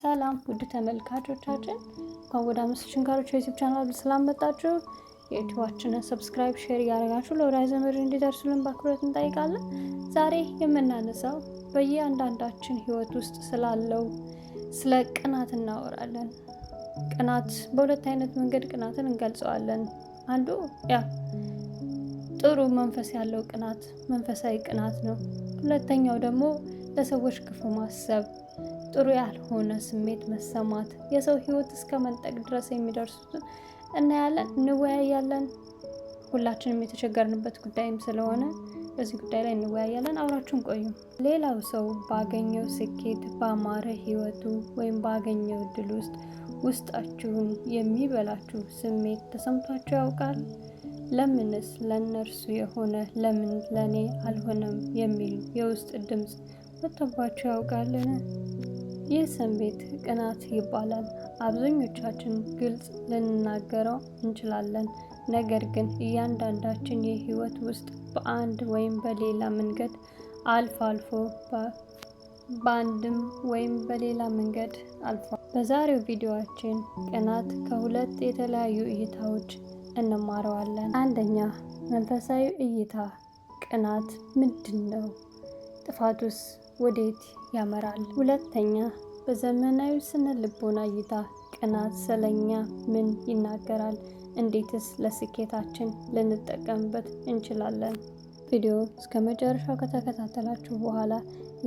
ሰላም ውድ ተመልካቾቻችን፣ እንኳን ወደ አምስት ሽንካሮች ዩቲዩብ ቻናል በሰላም መጣችሁ። የዩቲዩባችንን subscribe፣ share እያደረጋችሁ ለወዳጅ ዘመድ እንዲደርሱልን በአክብሮት እንጠይቃለን። ዛሬ የምናነሳው በእያንዳንዳችን ሕይወት ውስጥ ስላለው ስለ ቅናት እናወራለን። ቅናት በሁለት አይነት መንገድ ቅናትን እንገልጸዋለን። አንዱ ያ ጥሩ መንፈስ ያለው ቅናት መንፈሳዊ ቅናት ነው። ሁለተኛው ደግሞ ለሰዎች ክፉ ማሰብ፣ ጥሩ ያልሆነ ስሜት መሰማት፣ የሰው ህይወት እስከ መንጠቅ ድረስ የሚደርሱትን እናያለን፣ እንወያያለን። ሁላችንም የተቸገርንበት ጉዳይም ስለሆነ በዚህ ጉዳይ ላይ እንወያያለን። አብራችሁን ቆዩ። ሌላው ሰው ባገኘው ስኬት፣ ባማረ ህይወቱ ወይም ባገኘው እድል ውስጥ ውስጣችሁን የሚበላችሁ ስሜት ተሰምቷችሁ ያውቃል? ለምንስ ለእነርሱ የሆነ ለምን ለእኔ አልሆነም የሚል የውስጥ ድምፅ መጥቶባችሁ ያውቃልን? ይህ ስሜት ቅናት ይባላል። አብዛኞቻችን ግልጽ ልንናገረው እንችላለን። ነገር ግን እያንዳንዳችን የህይወት ውስጥ በአንድ ወይም በሌላ መንገድ አልፎ አልፎ በአንድም ወይም በሌላ መንገድ አልፏል። በዛሬው ቪዲዮአችን ቅናት ከሁለት የተለያዩ እይታዎች እንማረዋለን። አንደኛ፣ መንፈሳዊ እይታ፣ ቅናት ምንድን ነው? ጥፋቱስ ወዴት ያመራል? ሁለተኛ፣ በዘመናዊ ስነ ልቦና እይታ ቅናት ስለኛ ምን ይናገራል? እንዴትስ ለስኬታችን ልንጠቀምበት እንችላለን? ቪዲዮ እስከ መጨረሻው ከተከታተላችሁ በኋላ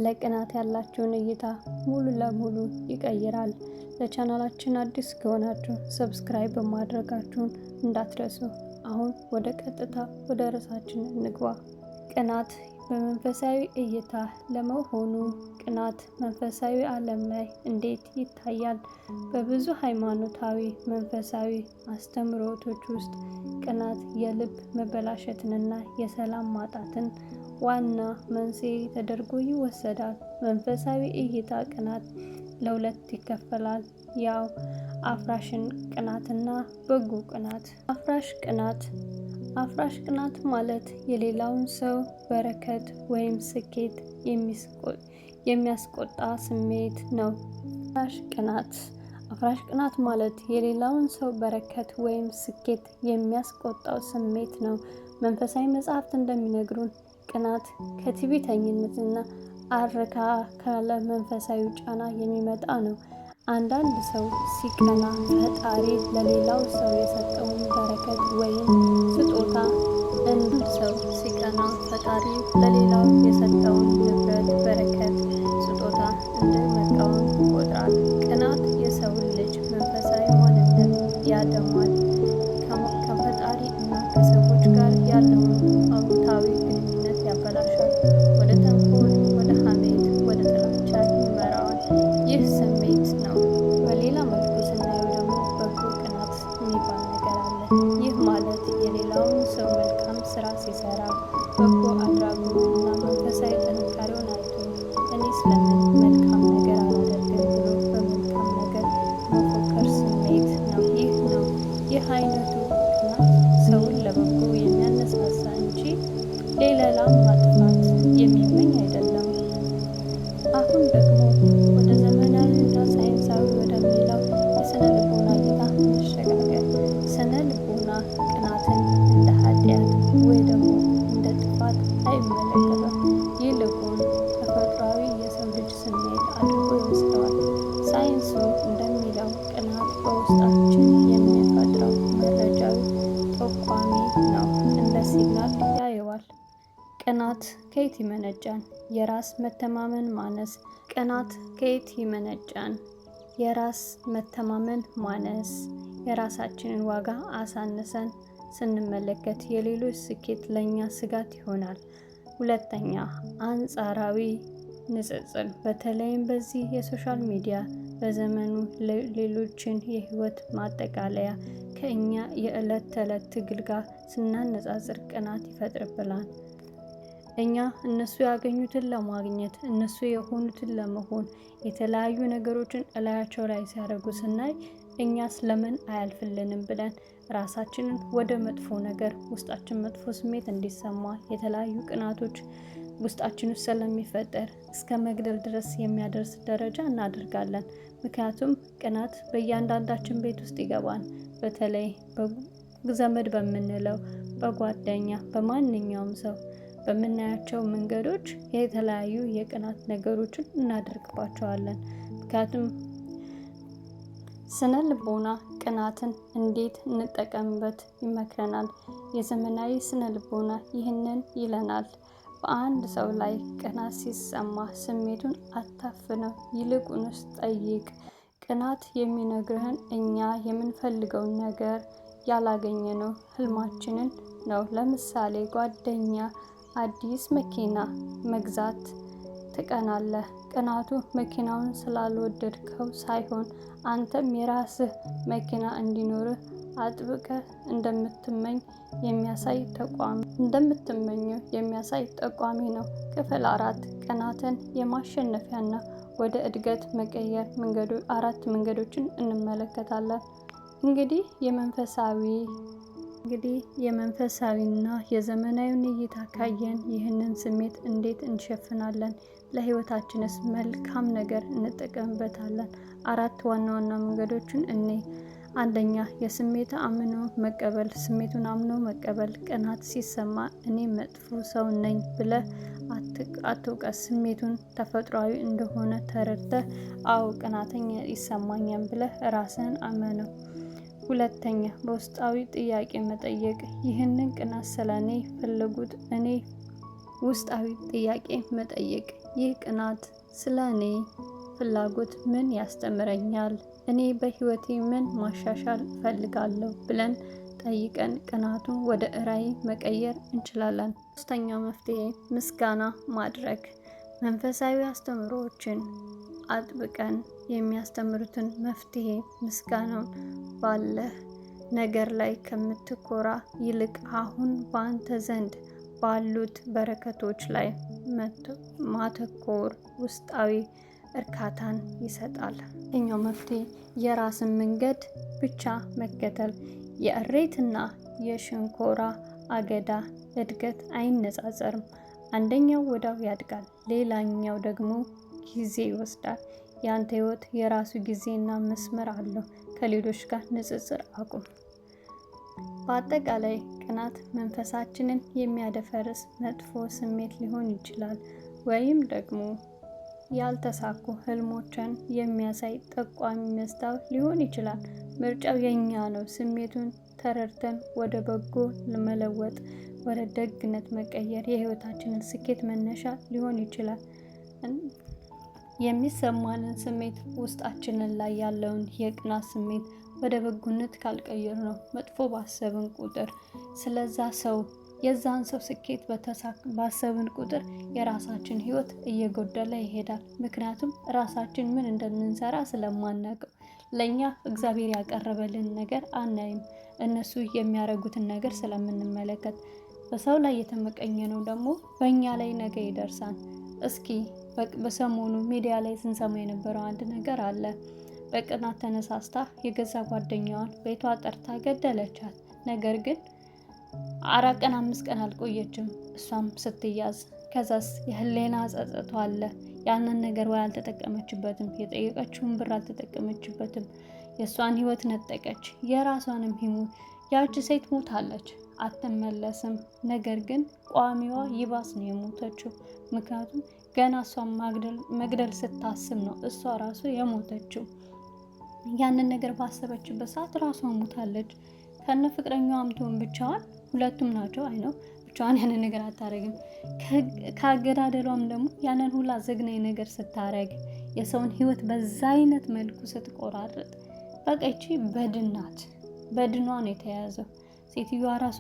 ለቅናት ያላችሁን እይታ ሙሉ ለሙሉ ይቀይራል። ለቻናላችን አዲስ ከሆናችሁ subscribe በማድረጋችሁን እንዳትረሱ። አሁን ወደ ቀጥታ ወደ ርዕሳችን እንግባ። ቅናት በመንፈሳዊ እይታ። ለመሆኑ ቅናት መንፈሳዊ ዓለም ላይ እንዴት ይታያል? በብዙ ሃይማኖታዊ መንፈሳዊ አስተምህሮቶች ውስጥ ቅናት የልብ መበላሸትንና የሰላም ማጣትን ዋና መንስኤ ተደርጎ ይወሰዳል። መንፈሳዊ እይታ ቅናት ለሁለት ይከፈላል። ያው አፍራሽን ቅናትና በጎ ቅናት። አፍራሽ ቅናት። አፍራሽ ቅናት ማለት የሌላውን ሰው በረከት ወይም ስኬት የሚያስቆጣ ስሜት ነው። አፍራሽ ቅናት። አፍራሽ ቅናት ማለት የሌላውን ሰው በረከት ወይም ስኬት የሚያስቆጣው ስሜት ነው። መንፈሳዊ መጽሐፍት እንደሚነግሩን ቅናት ከትዕቢተኝነትና አርካ ካለ መንፈሳዊ ጫና የሚመጣ ነው። አንዳንድ ሰው ሲቀና ፈጣሪ ለሌላው ሰው የሰጠውን በረከት ወይም ስጦታ አንድ ሰው ሲቀና ፈጣሪ ለሌላው የሰጠውን ንብረት፣ በረከት፣ ስጦታ እንደ መቃወም ይቆጥራል። ቅናት የሰውን ልጅ መንፈሳዊ ማንነት ያደማል። ከፈጣሪ እና ከሰዎች ጋር ያለውን አዎንታዊ ግንኙነት ያበላሻል። ወደ ተንኮል፣ ወደ ሐሜት፣ ወደ ጥላቻ ይመራዋል። ይህ ስሜት ነው። በሌላ መልኩ ስናየው ደግሞ በጎ ቅናት የሚባል ነገር አለ። ይህ ማለት የሌላውን ሰው መልካም ስራ ሲሰራ፣ በጎ አድራጎት እና መንፈሳዊ ጥንካሬውን አይቶ እኔስ ለምን መልካም ነገር አላደርግም ብሎ በመልካም ነገር መፎከር ስሜት ነው። ይህ ነው። ይህ አይነቱ ቅናት ሰውን ለበጎ የሚያነሳሳ እንጂ ሌላም ማጥፋት የሚመኝ አይደለም። አሁን ደግሞ ወደ ዘመናዊና ሳይንሳዊ ወደሚለው የስነ ልቦና እይታ እንሸጋገር። ስነ ልቦና ቅናትን እንደ ኃጢአት ወይ ደግሞ እንደ ጥፋት አይመለከትም። ይልቁን ተፈጥሯዊ የሰው ልጅ ስሜት አድርጎ ይወስደዋል። ሳይንሱ እንደሚለው ቅናት በውስጣችን የሚፈጥረው መረጃዊ ጠቋሚ ነው፣ እንደ signal ያየዋል። ቅናት ከየት ይመነጫል? የራስ መተማመን ማነስ። ቅናት ከየት ይመነጫል? የራስ መተማመን ማነስ። የራሳችንን ዋጋ አሳንሰን ስንመለከት የሌሎች ስኬት ለእኛ ስጋት ይሆናል። ሁለተኛ፣ አንጻራዊ ንጽጽር። በተለይም በዚህ የ social media በዘመኑ ሌሎችን የህይወት ማጠቃለያ ከእኛ የዕለት ተዕለት ትግል ጋር ስናነጻጽር ቅናት ይፈጥርብናል። እኛ እነሱ ያገኙትን ለማግኘት፣ እነሱ የሆኑትን ለመሆን የተለያዩ ነገሮችን እላያቸው ላይ ሲያደርጉ ስናይ እኛስ ለምን አያልፍልንም ብለን ራሳችንን ወደ መጥፎ ነገር፣ ውስጣችን መጥፎ ስሜት እንዲሰማ የተለያዩ ቅናቶች ውስጣችን ውስጥ ስለሚፈጠር እስከ መግደል ድረስ የሚያደርስ ደረጃ እናደርጋለን። ምክንያቱም ቅናት በእያንዳንዳችን ቤት ውስጥ ይገባል። በተለይ ዘመድ በምንለው፣ በጓደኛ፣ በማንኛውም ሰው በምናያቸው መንገዶች የተለያዩ የቅናት ነገሮችን እናደርግባቸዋለን። ምክንያቱም ስነ ልቦና ቅናትን እንዴት እንጠቀምበት ይመክረናል። የዘመናዊ ስነ ልቦና ይህንን ይለናል። በአንድ ሰው ላይ ቅናት ሲሰማ ስሜቱን አታፍነው፣ ይልቁንስ ጠይቅ። ቅናት የሚነግርህን እኛ የምንፈልገውን ነገር ያላገኘነው ህልማችንን ነው። ለምሳሌ ጓደኛ አዲስ መኪና መግዛት ትቀናለህ። ቅናቱ መኪናውን ስላልወደድከው ሳይሆን አንተም የራስህ መኪና እንዲኖርህ አጥብቀህ እንደምትመኝ የሚያሳይ ጠቋሚ እንደምትመኘው የሚያሳይ ጠቋሚ ነው። ክፍል 4 ቅናትን የማሸነፊያና ወደ እድገት መቀየር መንገዱ አራት መንገዶችን እንመለከታለን። እንግዲህ የመንፈሳዊና የዘመናዊውን እይታ ካየን ይህንን ስሜት እንዴት እንሸፍናለን? ለህይወታችንስ መልካም ነገር እንጠቀምበታለን? አራት ዋና ዋና መንገዶችን እኔ አንደኛ፣ የስሜት አምኖ መቀበል። ስሜቱን አምኖ መቀበል። ቅናት ሲሰማ እኔ መጥፎ ሰው ነኝ ብለህ አትውቀስ። ስሜቱን ተፈጥሯዊ እንደሆነ ተረድተህ አዎ ቅናተኛ ይሰማኛል ብለህ ራስህን አመነው። ሁለተኛ፣ በውስጣዊ ጥያቄ መጠየቅ። ይህንን ቅናት ስለ እኔ ፍላጎት እኔ ውስጣዊ ጥያቄ መጠየቅ። ይህ ቅናት ስለ እኔ ፍላጎት ምን ያስተምረኛል? እኔ በህይወቴ ምን ማሻሻል እፈልጋለሁ? ብለን ጠይቀን ቅናቱን ወደ ራዕይ መቀየር እንችላለን። ሶስተኛው መፍትሄ ምስጋና ማድረግ። መንፈሳዊ አስተምህሮዎችን አጥብቀን የሚያስተምሩትን መፍትሄ ምስጋናውን ባለህ ነገር ላይ ከምትኮራ ይልቅ አሁን በአንተ ዘንድ ባሉት በረከቶች ላይ ማተኮር ውስጣዊ እርካታን ይሰጣል። ኛው መፍትሄ የራስን መንገድ ብቻ መከተል። የእሬትና የሸንኮራ አገዳ እድገት አይነጻጸርም። አንደኛው ወዲያው ያድጋል፣ ሌላኛው ደግሞ ጊዜ ይወስዳል። የአንተ ህይወት የራሱ ጊዜና መስመር አለው። ከሌሎች ጋር ንጽጽር አቁም። በአጠቃላይ ቅናት መንፈሳችንን የሚያደፈርስ መጥፎ ስሜት ሊሆን ይችላል፣ ወይም ደግሞ ያልተሳኩ ህልሞችን የሚያሳይ ጠቋሚ መስታወት ሊሆን ይችላል። ምርጫው የኛ ነው። ስሜቱን ተረድተን ወደ በጎ መለወጥ፣ ወደ ደግነት መቀየር የህይወታችንን ስኬት መነሻ ሊሆን ይችላል። የሚሰማንን ስሜት፣ ውስጣችንን ላይ ያለውን የቅናት ስሜት ወደ በጎነት ካልቀየር ነው፣ መጥፎ ባሰብን ቁጥር፣ ስለዛ ሰው የዛን ሰው ስኬት ባሰብን ቁጥር የራሳችን ህይወት እየጎደለ ይሄዳል። ምክንያቱም ራሳችን ምን እንደምንሰራ ስለማናውቀው ለእኛ እግዚአብሔር ያቀረበልን ነገር አናይም። እነሱ የሚያደርጉትን ነገር ስለምንመለከት በሰው ላይ የተመቀኘ ነው ደግሞ በእኛ ላይ ነገ ይደርሳል። እስኪ በሰሞኑ ሚዲያ ላይ ስንሰማ የነበረው አንድ ነገር አለ። በቅናት ተነሳስታ የገዛ ጓደኛዋን ቤቷ ጠርታ ገደለቻት። ነገር ግን 4 ቀን 5 ቀን አልቆየችም እሷም ስትያዝ። ከዛስ የህሊና ጸጸቷ አለ። ያንን ነገር ወይ አልተጠቀመችበትም፣ የጠየቀችውን ብር አልተጠቀመችበትም። የእሷን ህይወት ነጠቀች፣ የራሷንም ህይወት። ያቺ ሴት ሞታለች፣ አትመለስም። ነገር ግን ቋሚዋ ይባስ ነው የሞተችው። ምክንያቱም ገና እሷን መግደል ስታስብ ነው እሷ ራሱ የሞተችው። ያንን ነገር ባሰበችበት ሰዓት ራሷ ሞታለች። ከነ ፍቅረኛዋም ትሁን ብቻዋን፣ ሁለቱም ናቸው። አይ ነው ብቻዋን ያንን ነገር አታረግም። ከአገዳደሏም ደግሞ ያንን ሁላ ዘግናኝ ነገር ስታረግ፣ የሰውን ህይወት በዛ አይነት መልኩ ስትቆራርጥ፣ በቃ ይቺ በድን ናት። በድኗ ነው የተያዘው። ሴትዮዋ ራሷ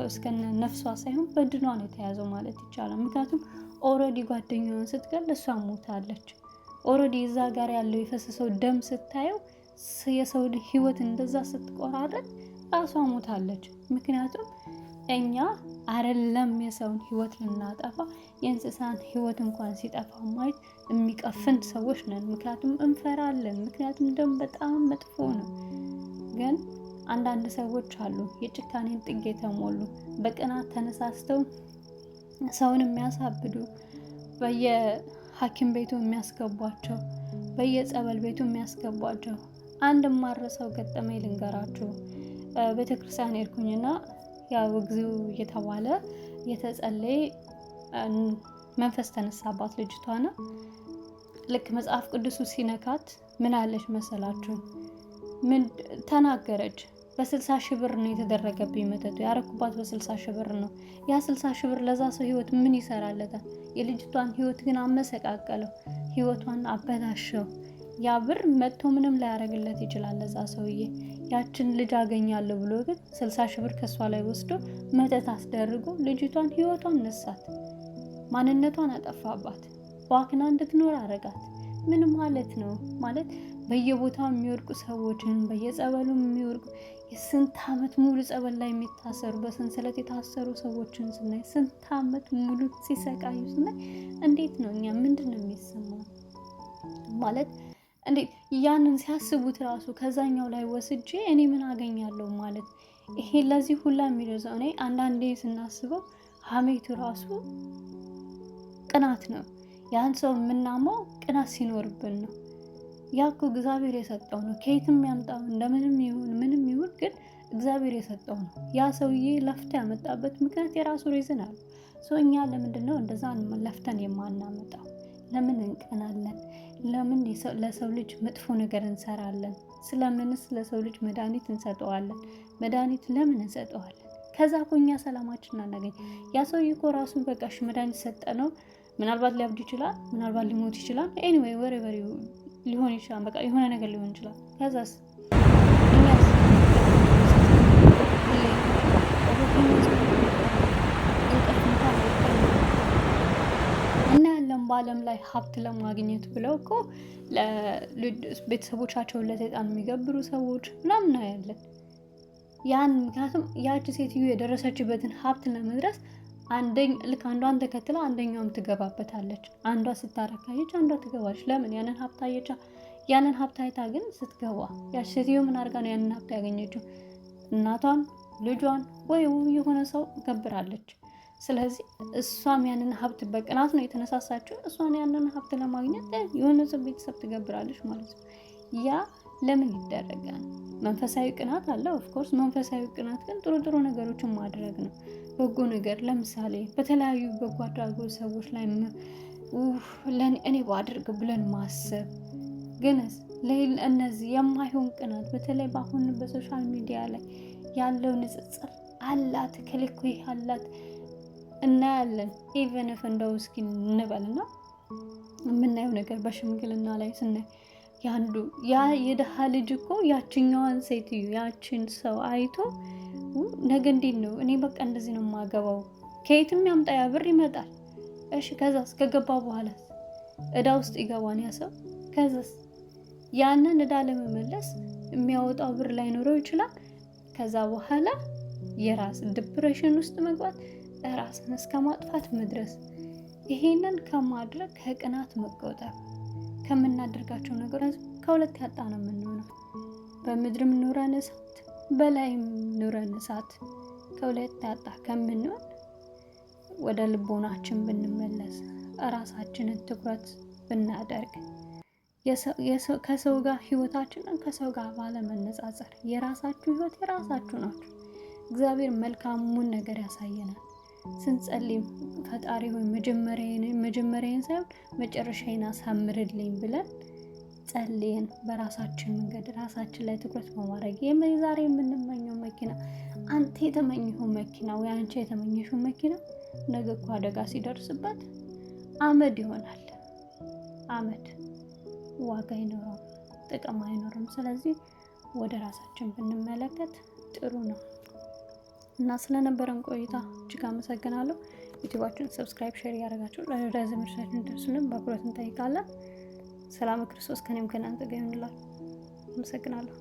እስከነ ነፍሷ ሳይሆን በድኗ ነው የተያዘው ማለት ይቻላል። ምክንያቱም already ጓደኛዋን ስትገል እሷ ሞታለች። Already እዛ ጋር ያለው የፈሰሰው ደም ስታየው፣ የሰው ህይወት እንደዛ ስትቆራረጥ ራሷ ሞታለች። ምክንያቱም እኛ አይደለም የሰውን ህይወት ልናጠፋ የእንስሳን ህይወት እንኳን ሲጠፋ ማየት የሚቀፍን ሰዎች ነን። ምክንያቱም እንፈራለን። ምክንያቱም ደም በጣም መጥፎ ነው። ግን አንዳንድ ሰዎች አሉ የጭካኔን ጥግ የተሞሉ፣ በቅናት ተነሳስተው ሰውን የሚያሳብዱ፣ በየሐኪም ቤቱ የሚያስገቧቸው። በየጸበል ቤቱ የሚያስገቧቸው። አንድ ማረሰው ገጠመኝ ልንገራችሁ። ቤተክርስቲያን ሄድኩኝና ያው እግዚኦ እየተባለ እየተጸለየ መንፈስ ተነሳባት ልጅቷና ልክ መጽሐፍ ቅዱሱ ሲነካት ምን አለች መሰላችሁ? ምን ተናገረች? በ60,000 ብር ነው የተደረገብኝ መተቱ፣ ያረኩባት በ60,000 ብር ነው። ያ 60,000 ብር ለዛ ሰው ህይወት ምን ይሰራለታል? የልጅቷን ህይወት ግን አመሰቃቀለው፣ ህይወቷን አበላሸው። ያ ብር መጥቶ ምንም ላያደርግለት ይችላል ለዛ ሰውዬ። ያችን ልጅ አገኛለሁ ብሎ ግን 60,000 ብር ከእሷ ላይ ወስዶ መተት አስደርጎ ልጅቷን ህይወቷን ነሳት፣ ማንነቷን አጠፋባት፣ ባክና እንድትኖር አረጋት። ምን ማለት ነው? ማለት በየቦታው የሚወድቁ ሰዎችን፣ በየጸበሉ የሚወድቁ፣ የስንት ዓመት ሙሉ ጸበል ላይ የሚታሰሩ፣ በሰንሰለት የታሰሩ ሰዎችን ስናይ፣ ስንት ዓመት ሙሉ ሲሰቃዩ ስናይ እንዴት ነው እኛ ምንድን ነው የሚሰማው? ማለት እንዴት ያንን ሲያስቡት ራሱ ከዛኛው ላይ ወስጄ እኔ ምን አገኛለሁ ማለት ይሄ ለዚህ ሁላ የሚደርሰው። እኔ አንዳንዴ ስናስበው ሀሜቱ ራሱ ቅናት ነው። ያን ሰው የምናመው ቅናት ሲኖርብን ነው። ያ እኮ እግዚአብሔር የሰጠው ነው። ከየትም ያምጣው እንደምንም ይሁን ምንም ይሁን ግን እግዚአብሔር የሰጠው ነው። ያ ሰውዬ ለፍቶ ያመጣበት ምክንያት የራሱ reason አለ። እኛ ለምንድን ነው እንደዛ ለፍተን የማናመጣው? ለምን እንቀናለን? ለምን ለሰው ልጅ መጥፎ ነገር እንሰራለን? ስለምንስ ለሰው ልጅ መድኃኒት እንሰጠዋለን? መድኃኒት ለምን እንሰጠዋለን? ከዛ እኮ እኛ ሰላማችን አናገኝ። ያ ሰውዬ እኮ ራሱን በቃ እሺ መድኃኒት ሰጠ ነው፣ ምናልባት ሊያብድ ይችላል፣ ምናልባት ሊሞት ይችላል። Anyway whatever ሊሆን ይችላል። በቃ የሆነ ነገር ሊሆን ይችላል። ከዛስ እኛስ እንቅልፍ እንኳን እናያለን። በዓለም ላይ ሀብት ለማግኘት ብለው እኮ ቤተሰቦቻቸውን ለሰይጣን የሚገብሩ ሰዎች ምናምን እናያለን። ያን ምክንያቱም ያቺ ሴትዮ የደረሰችበትን ሀብት ለመድረስ ልክ አንዷን ተከትላ አንደኛውም ትገባበታለች። አንዷ ስታረካየች አንዷ ትገባለች። ለምን ያንን ሀብት አየቻ። ያንን ሀብት አይታ ግን ስትገባ ያቺ ሴትዮ ምን አድርጋ ነው ያንን ሀብት ያገኘችው? እናቷን፣ ልጇን ወይ የሆነ ሰው ገብራለች። ስለዚህ እሷም ያንን ሀብት በቅናት ነው የተነሳሳችው። እሷን ያንን ሀብት ለማግኘት የሆነ ሰው ቤተሰብ ትገብራለች ማለት ነው። ያ ለምን ይደረጋል? መንፈሳዊ ቅናት አለ። Of course መንፈሳዊ ቅናት ግን ጥሩ ጥሩ ነገሮችን ማድረግ ነው። በጎ ነገር ለምሳሌ በተለያዩ በጎ አድራጎት ሰዎች ላይ እኔ ባድርግ ብለን ማሰብ። ግን እነዚህ የማይሆን ቅናት በተለይ በአሁን በ social media ላይ ያለው ንጽጽር አላት ከልኮ ይህ አላት እናያለን። Even if እንደው እስኪ እንበልና የምናየው ነገር በሽምግልና ላይ ስናይ ያንዱ ያ የድሃ ልጅ እኮ ያችኛዋን ሴትዮ ያችን ሰው አይቶ ነገ እንዴት ነው እኔ በቃ እንደዚህ ነው የማገባው፣ ከየትም ያምጣ ያ ብር ይመጣል። እሺ ከዛስ ከገባ በኋላ እዳ ውስጥ ይገባን ያ ሰው። ከዛስ ያንን እዳ ለመመለስ የሚያወጣው ብር ላይኖረው ይችላል። ከዛ በኋላ የራስ depression ውስጥ መግባት፣ ራስን እስከ ማጥፋት መድረስ። ይሄንን ከማድረግ ከቅናት መቆጠብ፣ ከምናደርጋቸው ነገሮች ከሁለት ያጣ ነው የምንሆነው። በምድርም ኑረን እሳት፣ በላይም ኑረን እሳት፣ ከሁለት ያጣ ከምንሆን ወደ ልቦናችን ብንመለስ፣ እራሳችንን ትኩረት ብናደርግ፣ ከሰው ጋር ህይወታችንን ከሰው ጋር ባለመነጻጸር፣ የራሳችሁ ህይወት የራሳችሁ ናችሁ። እግዚአብሔር መልካሙን ነገር ያሳየናል። ስንጸልይ ፈጣሪ ሆይ መጀመሪያዬን ሳይሆን መጨረሻዬን አሳምርልኝ ብለን ጸልየን በራሳችን መንገድ ራሳችን ላይ ትኩረት በማድረግ ዛሬ የምንመኘው መኪና፣ አንተ የተመኘኸው መኪና ወይ አንቺ የተመኘሽው መኪና ነገ እኮ አደጋ ሲደርስበት አመድ ይሆናል። አመድ ዋጋ አይኖረውም፣ ጥቅም አይኖርም። ስለዚህ ወደ ራሳችን ብንመለከት ጥሩ ነው እና ስለነበረን ቆይታ እጅግ አመሰግናለሁ። ዩቲዩባችሁን subscribe፣ share እያደረጋችሁ ለወዳጅ ዘመዶቻችሁ እንዲደርሱልን በአክብሮት እንጠይቃለን። ሰላም ክርስቶስ ከኔም ከእናንተ ጋር ይሁንላችሁ። አመሰግናለሁ።